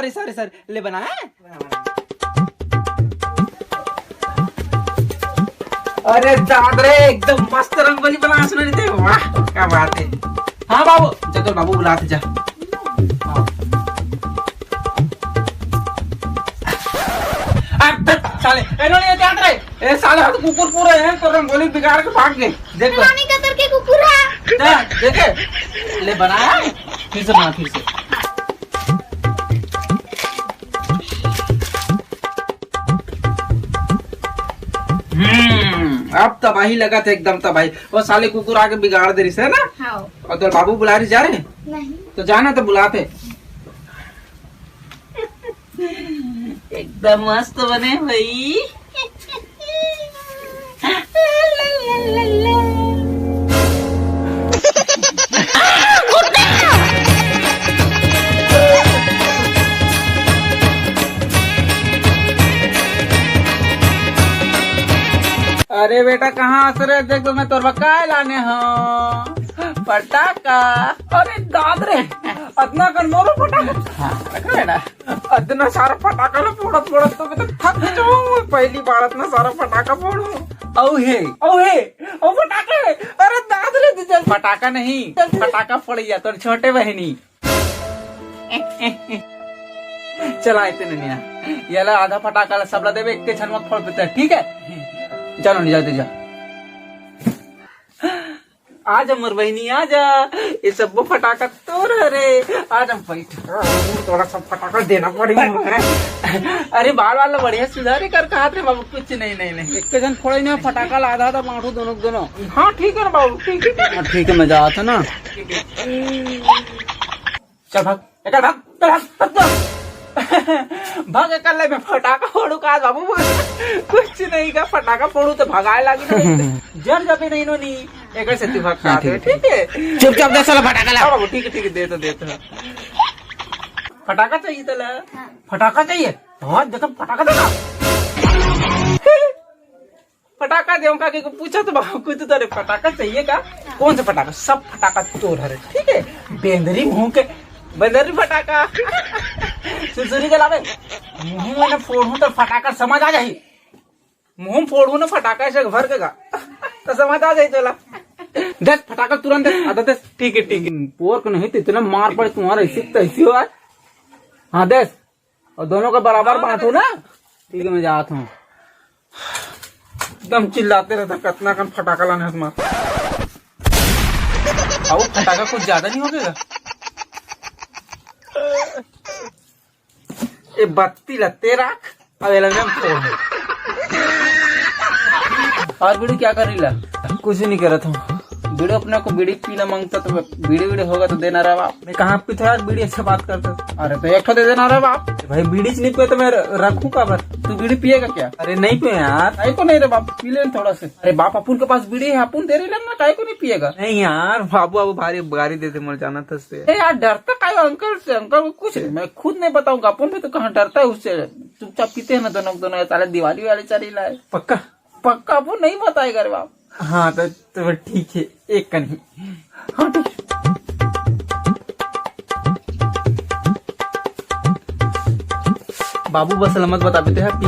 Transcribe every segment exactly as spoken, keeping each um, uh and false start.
Sorry, sorry, sorry, ले बना, हैं? अरे दाद रे, एकदम मस्त रंगोली बना सुना रही थे, वाह, क्या बात है। हाँ बाबू, जा तो बाबू बुलाते जा। हाँ। अब तक साले, ए, नो, ये क्या रे? ए, साले, हाथ कुकुर पूरा है, तो रंगोली बिगाड़ के भाग गए। देखो। नानी का करके कुकुर है। जा, देखे? ले बनाया? फिर से बना, फिर से। हम्म, अब तबाही लगा था, एकदम तबाही। वो साले कुकुर आके बिगाड़ दे रही है ना? हाँ। और तो बाबू बुला रही जा रहे? नहीं। तो जाना तो बुलाते। एकदम मस्त बने भाई। अरे बेटा, कहाँ हंस रहे? देख तो मैं तोर बर काय लाने हूँ, फटाका। अरे दाद रे, अतना कन मोरो फटाका। हाँ, रख बेटा। अतना सारा फटाका ला फोड़त फोड़त तो मैं तो थक जाऊँ। पहली बार अतना सारा फटाका फोड़ूँ। औ हे, औ हे, औ फटाका हे। अरे दाद रे, तुझे फटाका नहीं, फटाका फोड़िया तोर छोटे बहनी। चला आते ननिया, ये ला आधा फटाका ला सबला देबे, एक के झन मत फोड़ देते, ठीक है? चलो नहीं जाते जा। आजा मोर बहिनी, आजा। ये सब फटाका तोर हरे। आजा बैठ। थोड़ा सा फटाका देना पड़ी। अरे बाल वाल बढ़िया सुधारी कर कहा थे बाबू, कुछ नहीं, नहीं, नहीं। एक जन फोड़े नहीं, फटाका ला आधा आधा बांटू दोनों के दोनों। हाँ ठीक है ना बाबू, ठीक है, ठीक है। हाँ, ठीक है, मैं जाता ना। चल भाग, एकर भाग, चल भाग, भाग, भाग। भाग, एकर ले मैं फटाका फोड़ू का बाबू? कुछ नहीं का, फटाका फोड़ू तो भगाए लागी ना। जर जबे नहीं नो नी, एकर से तू भाग हाँ, का ठीक है, ठीक है? चुपचाप दे साला फटाका ला। हाँ बाबू, ठीक है, ठीक है, दे तो, दे तो। फटाका चाहिए तला? हाँ। फटाका चाहिए? हाँ, देखो फटाका देखो। फटाका देवं का के पूछा तो बाबू, कुछ तो रे फटाका चाहिए का? कौन सा फटाका? सब फटाका तोर हरे, ठीक है? बेंदरी मुंह के, बेंदरी फटाका। सुरसुरी के लावे। मुंह में ना फोड़ू तो फटाका समझ आ जाही। मुंह में फोड़ू ना फटाका ऐसे भर के गा। तो समझ आ जाही तोला। दे फटाका तुरंत दे, आधा दे। ठीक है, ठीक है। पोर के नहीं तो इतना मार पड़े तुम्हारा, ऐसी तैसी हो। हाँ, दे। और दोनों का बराबर बांटू ना। ठीक है, मैं जात हूँ। एकदम चिल्लाते रहता, कतना कन फटाका लाने हाथ में। अब फटाका कुछ ज्यादा नहीं हो गया? ये बत्ती ला ते रख, अब एला मैं फोड़। और बीड़ी क्या कर रही ला? कुछ नहीं करत हूँ। बीड़ी अपने को बीड़ी पीना मांगता तो बीड़ी, बीड़ी होगा तो देना रहा बाप। मैं कहाँ पीता यार बीड़ी, अच्छा बात करता। अरे तो एक ठो दे देना रहा बाप। भाई बीड़ी च नहीं पिए तो मैं र-, रखूँ का बस? तू बीड़ी पिएगा क्या? अरे नहीं पिए यार। काहे को नहीं रे बाप, पी ले थोड़ा से। अरे बाप, अपुन के पास बीड़ी है, अपुन दे रहे ना, काहे को नहीं पिएगा? नहीं यार, बाबू, बाबू भारी गारी दे दे, मर जाना था से। ए यार, डरता काहे अंकल से? अंकल को कुछ नहीं, मैं खुद नहीं बताऊंगा। अपुन भी तो कहाँ डरता है उससे। चुपचाप पीते हैं ना दोनों, दोनों साले दिवाली वाले चली लाए। पक्का? पक्का वो नहीं बताएगा रे बाप। हाँ, तो, तो ठीक है, एक कन ही। हाँ, ठीक है। बाबू बस ला मत बताबे ते ह, पी।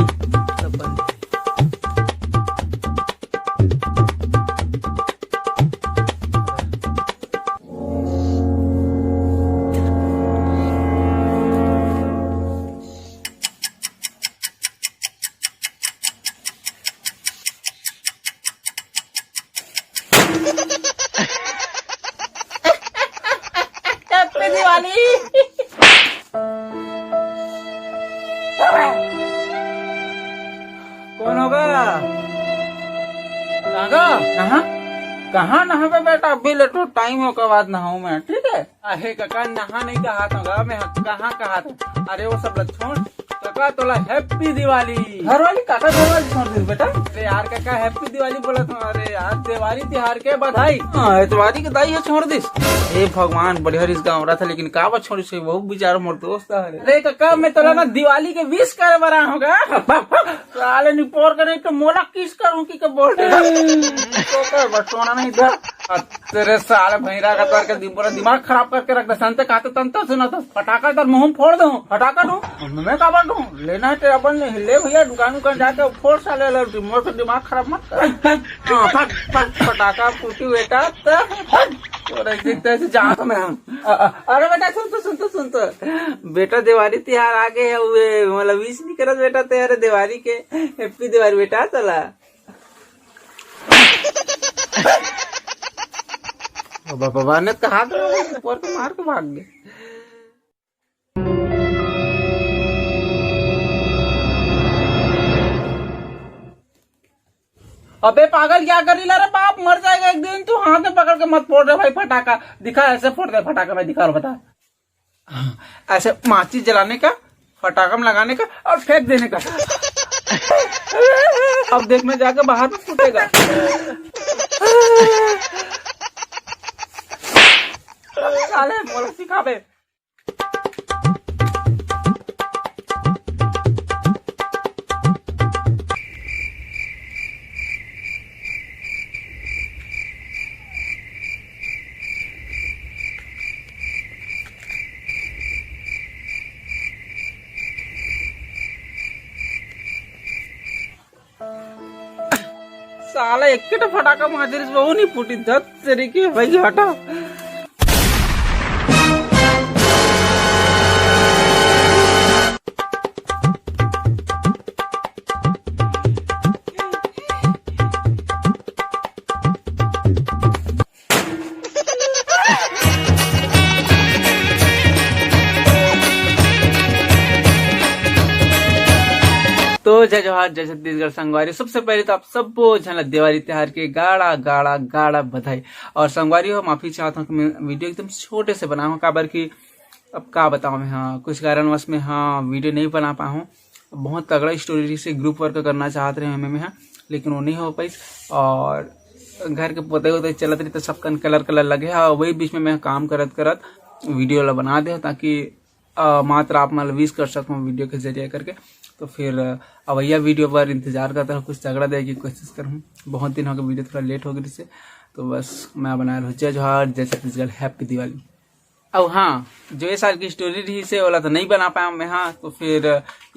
हैप्पी दिवाली। कौन होगा? कहाँ? कहाँ नहाबे बेटा? अभी ले तो टाइम हो का बाद नहाऊं मैं, ठीक है? अरे काका, नहा नहीं कहा था गा मैं, कहाँ कहा था? अरे वो सब ला छोड़ काका, तोला हैप्पी दिवाली। घर वाली काका, घर वाली छोड़ दे बेटा। अरे यार काका, हैप्पी दिवाली बोला था। अरे यार, दिवाली तिहार के बधाई। हाँ, एतवारी के दाई है, छोड़ दिस। हे भगवान, बढ़िया रिस गाँव रहा था, लेकिन का बा छोड़ से, बहुत बेचारा मोर दोस्त है। अरे काका, मैं तोला ना दिवाली के विश करे बर आया हूँ गा। साले निपोर करे तो मोला किस करूँ कि के बोल रहे। तो कर बस सोना नहीं दे। तेरे साले भैरा का करके दिन पूरा दिमाग खराब करके रख दे। संते कहते तंते सुना तो फटाका तर मुंह में फोड़ दूं, फटाका दूं, मैं का बांटूं? लेना है तेरा बन ले, ले भैया, दुकान उकान जाके फोड़ साले, ले मोर से दिमाग खराब मत कर। हाँ, फट, फट, फटाका फूटी बेटा, तो फट, और ऐसे तैसे जा तो मैं हम। अ-, अ-, अरे बेटा, सुन तो, सुन तो, सुन तो। बेटा, देवारी तिहार आ गए है, वे, मतलब, विश नहीं करत बेटा, तेरे देवारी के। हैप्पी देवारी बेटा, चला। बाबा, बाबा ने कहा तो ऊपर को मार के भाग गए। अबे पागल, क्या कर रही ला रे बाप, मर जाएगा एक दिन तू। हाथ में पकड़ के मत फोड़ रे भाई फटाका। दिखा, ऐसे फोड़ दे फटाका, मैं दिखा रहा हूँ, बता। हाँ, ऐसे माचिस जलाने का, फटाका में लगाने का और फेंक देने का। अब देख, मैं जाके बाहर में फूटेगा। साले मोला सिखाबे। साला एक ठो फटाका मार दिस, वो नहीं फूटी। दस तरीके भाई, हटा। तो जय जोहार, जय छत्तीसगढ़ संगवारी। सबसे पहले तो आप सबो झन ला देवारी तिहार के गाड़ा गाड़ा गाड़ा बधाई। और संगवारी हो, माफी चाहत हूँ कि मैं वीडियो एकदम छोटे से बनाया हूँ, काबर कि अब का बताऊँ मैं, हाँ, कुछ कारणवश में, हाँ, वीडियो नहीं बना पाया हूँ। बहुत तगड़ा स्टोरी से ग्रुप वर्क करना चाहत रहे हमें, हाँ, लेकिन वो नहीं हो पाइस। और घर के पोते होते चलत रही तो सबकन कलर कलर लगे है, और वही बीच में मैं काम करत करत वीडियो ला बना दे, ताकि अ, मात्र आप मन विश कर सकूँ वीडियो के जरिए करके। तो फिर, अ, अवैया वीडियो पर इंतजार करता हूँ, कुछ तगड़ा देवे की कोशिश करूँ। बहुत दिन हो गए, वीडियो थोड़ा लेट हो गई से, तो बस मैं बना रहूँ। जय जोहार, जय छत्तीसगढ़, हैप्पी दिवाली। अब हाँ, जो ये साल की स्टोरी रही से, ओला तो नहीं बना पाया मैं, हाँ, तो फिर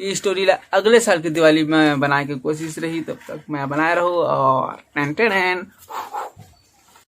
ये स्टोरी ला अगले साल की दिवाली में बनाए के कोशिश रही। तब तक मैं बनाए रहूँ और टेन टेन टेन।